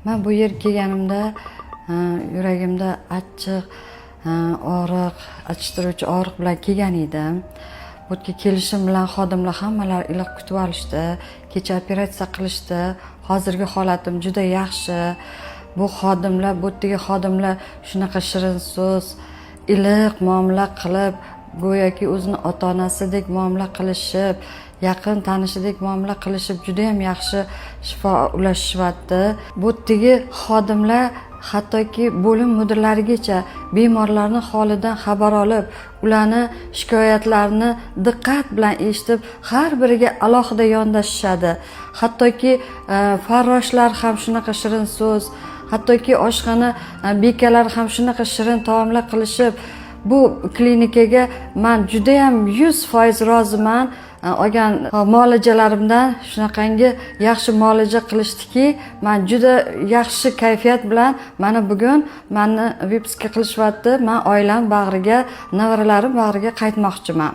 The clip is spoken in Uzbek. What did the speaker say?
Man bu yerga kelganimda yuragimda achchiq og'riq, achishtiruvchi og'riq bilan kelgan edim. Bu yerga kelishim bilan xodimlar hammalari iliq kutib olishdi. Kecha operatsiya qilishdi. Hozirgi holatim juda yaxshi. Bu xodimlar, bu yerdagi xodimlar shunaqa shirin so'z, iliq muomala qilib, go'yoki o'zini ota onasidek muomala qilishib, yaqin tanishidek muomala qilishib, judayam yaxshi shifo ulashishyapti. Bu yerdagi xodimlar, hattoki bo'lim mudirlarigacha bemorlarni holidan xabar olib, ularni shikoyatlarini diqqat bilan eshitib, har biriga alohida yondashishadi. Hattoki farroshlar ham shunaqa shirin so'z, hattoki oshxona bekalari ham shunaqa shirin taomlar qilishib, bu klinikaga man judayam 100% roziman. Olgan muolajalarimdan shunaqangi yaxshi muolaja qilishdiki, man juda yaxshi kayfiyat bilan mana bugun mani выписка qilishyapti. Man oilam bag'riga, nevaralarim bag'riga qaytmoqchiman.